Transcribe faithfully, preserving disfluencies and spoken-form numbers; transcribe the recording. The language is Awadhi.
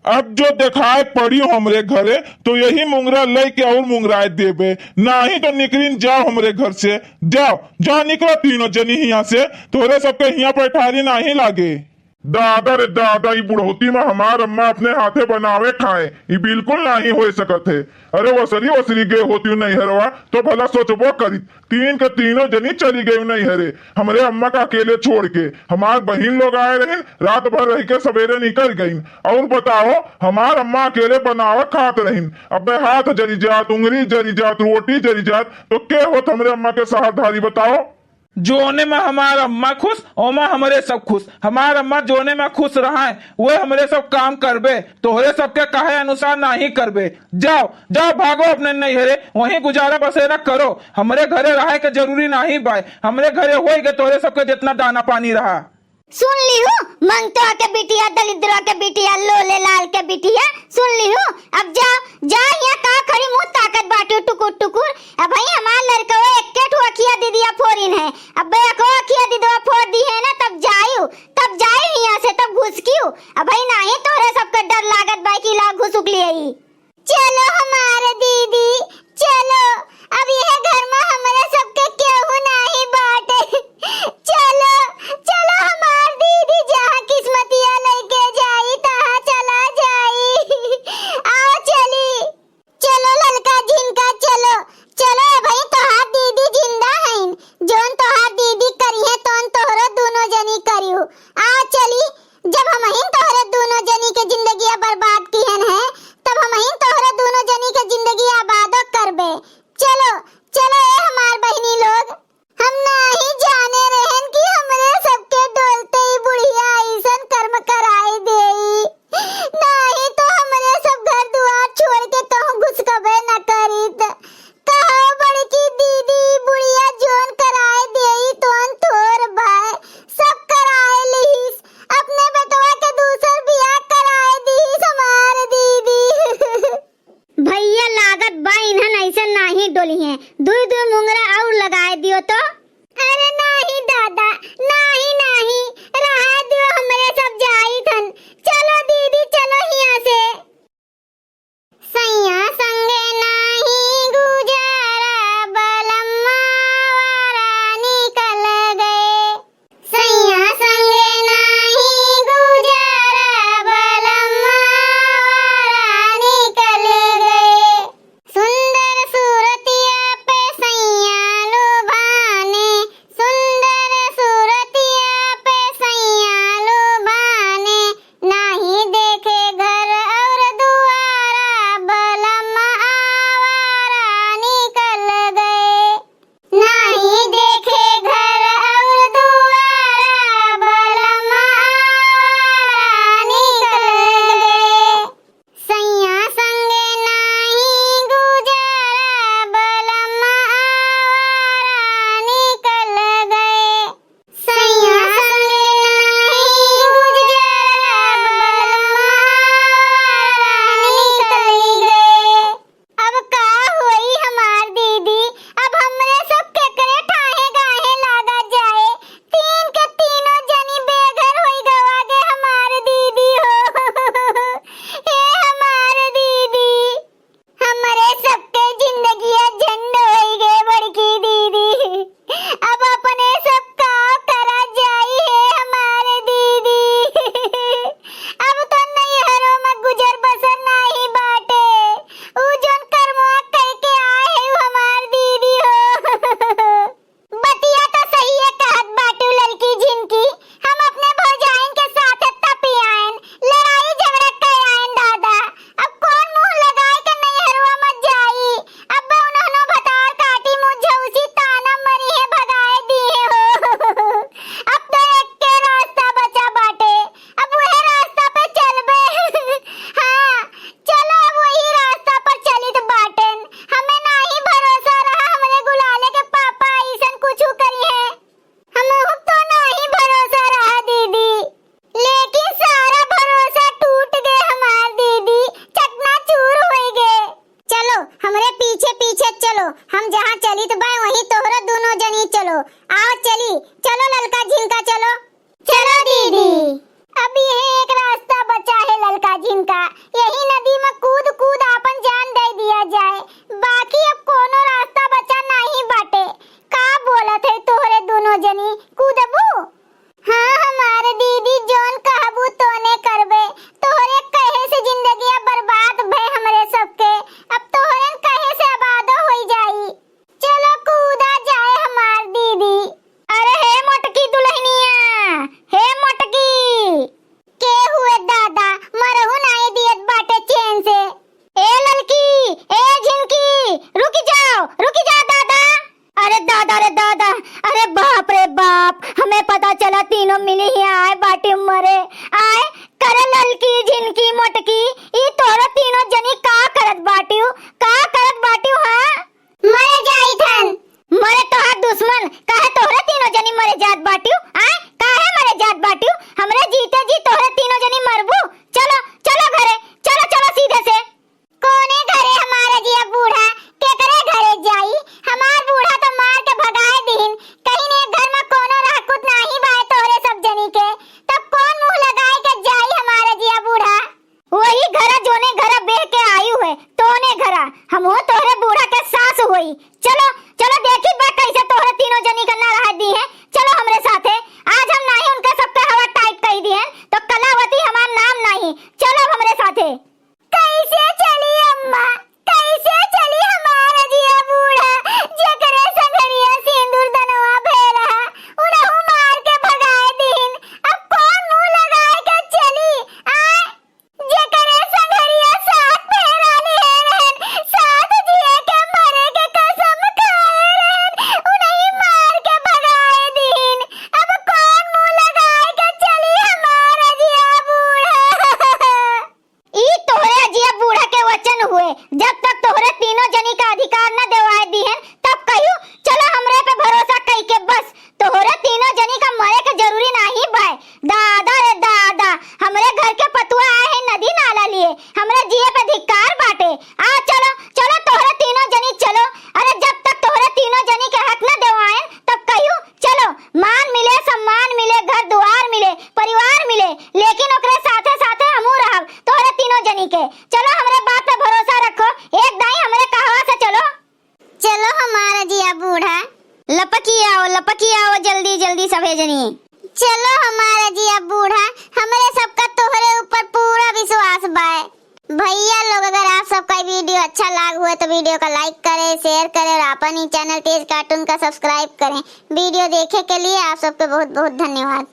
अब जो देखाए पड़ी हमरे घरे, तो यही मुंगरा लइके और मुंगराए देबे, नाहीं तो निकरिन जाओ हमरे घर से। जाओ, जाओ, निकलो तीनों जनी हियाँ से, तोहरे सबके हियाँ पैठारी नाहीं लागे। दादा रे दादा, ई बुढ़ौती में हमार अम्मा अपने हाथे बनावे खाए, ई बिल्कुल नाहीं होए सकत है। अरे वसरी वसरी गए होती नैहरवा, तो भला सोचबो करित। तीन के तीनों जनी चली गई नैहरे, हमरे अम्मा का अकेले छोड़ के। हमार बहिन लोग आए रहिन, रात भर रह के सवेरे निकल गईन। और बताओ, हमार अम्मा अकेले बनावत खात रहिन। अबे हाथ जरी जात, उंगली जरी जात, रोटी जरी जात, तो के होत हमरे अम्मा के सहारधारी बताओ? जोने में हमार अम्मा खुश, ओमा हमरे सब खुश। हमार अम्मा जोने में खुश रहाए, वे हमरे सब काम करबे। तोहरे सबके कहे अनुसार नाहीं करबे। जाओ, जाओ, भागो अपने नैहरे, वहीं गुजारा बसेरा करो। हमरे घरे रहे के जरूरी नाहीं बाय। हमरे घरे होई गए तोहरे सबके जितना दाना पानी रहा। सुन लिहू, मंगतवा के बिटिया, दलिद्रवा के बिटिया, लोले लाल के बिटिया, सुन लिहू। अब जा, जा, हियाँ का खड़ी मुँह ताकत बाटू टुकुर टुकुर। अबहीं हमार लड़कवा एक्के ठो अखिया दिदिया फोरिन है, अबे एको अखिया दिदवा फोर दिहे ना, तब जायू, तब जायू हियाँ से, तब घुसकियू। अबहीं नाहीं तोहरे सबके डर लागत बाय कि ला घुसुक लियई। चलो हमार दीदी, चलो, अब यह घर में हमरे सबके केहू नाहीं बाटे। चलो, चलो हमार दीदी, जहाँ किस्मतिया लइके जाई, तहाँ चला जाई। आओ चली। चलो ललका झिनका, चलो, चलो ए भाई, तोहार दीदी जिंदा हईन। जौन तोहार दीदी करिहे, तौन तोहरो दूनो जनी करियो। आओ चली, जब हमहिन तोहरे दूनो जनी के जिंदगिया बर्बाद किहन है, तब हमहिन तोहरे दूनो जनी के जिंदगी आबादो करबे। चलो, चलो ए हमार बहिनी लोग। हम नाहीं जाने रहन कि हमरे सबके डोलते ही बुढ़िया अइसन कर्म कराई देई। नाहीं तो हमरे सब घर दुआर छोड़ के कहूँ घुसकबे न करीत। कहो बड़की दीदी, बुढ़िया जौन कराए देई तौन थोर बाय, सब कराए लिहिस। अपने बेटवा के दूसर बियाह कराए दिहिस हमार दीदी। भइया लागत बा इन्हन अइसन नाहीं डोलिहें, दुइ दुइ मुंगरा अउर लगाए दियो तो। अरे नाहीं दादा, नाहीं, नाहीं, रहा दियो, हमरे सब जाइत हन। चलो दीदी, चलो हियाँ से। सैया संगे नाहीं गुजारा, बलम्मा वारा निकल गए। सैया संगे नाहीं गुजारा, बलम्मा वारा निकल गए। सुंदर सूरतिया पे थे। कैसे चली अम्मा, कैसे चली हमार अजिया बूढ़ा, जेकरे संघरिया सिंदूर दनवा भे रहा, उनहु मार के भगाए दीन। अब कौन मुँह लगाए के चली? आय, जेकरे संघरिया साथ फेरा लिहे रहन, साथ जिए के मरे के कसम खाए रहन, उनही मार के भगाए दीन। अब कौन मुँह लगाए के चली हमार अजिया बूढ़ा? ई तोहरे अजिया बूढ़ा के वचन हुए, जब तक तोहरे तीनों जनी का अधिकार न देवाए दीहन, तब कहियो चलो हमरे पे भरोसा कई के। बस तोहरे तीनों जनी का मरे के जरूरी नाही बाय। दादा रे दादा, हमरे घर के पतुआ आए हैं नदी नाला लिए, हमरे जिए पे धिक्कार बाटे। आ चलो, चलो तोहरे तीनों जनी चलो। अरे जब तक तोहरे तीनों जनी के हक न देवाएन, तब कहियो चलो, मान मिले, सम्मान मिले, घर दुआर मिले, परिवार मिले, लेकिन ओकरे साथे साथे हमहू रहब, तोहरे तीनों जनी के। चलो, हमरे बात पे भरोसा रखो, एक दाई हमरे कहवा से चलो। चलो हमार अजिया बूढ़ा। लपकी आओ, लपकी आओ, जल्दी जल्दी सभे जनी। चलो हमार अजिया बूढ़ा, हमरे सबका तोहरे ऊपर पूरा विश्वास बाय। भैया लोग, अगर आप सबका वीडियो अच्छा लाग हुए तो वीडियो का लाइक करें, शेयर करें और अपन ही चैनल तेज कार्टून का सब्सक्राइब करें। वीडियो देखे के लिए आप सबके बहुत बहुत धन्यवाद।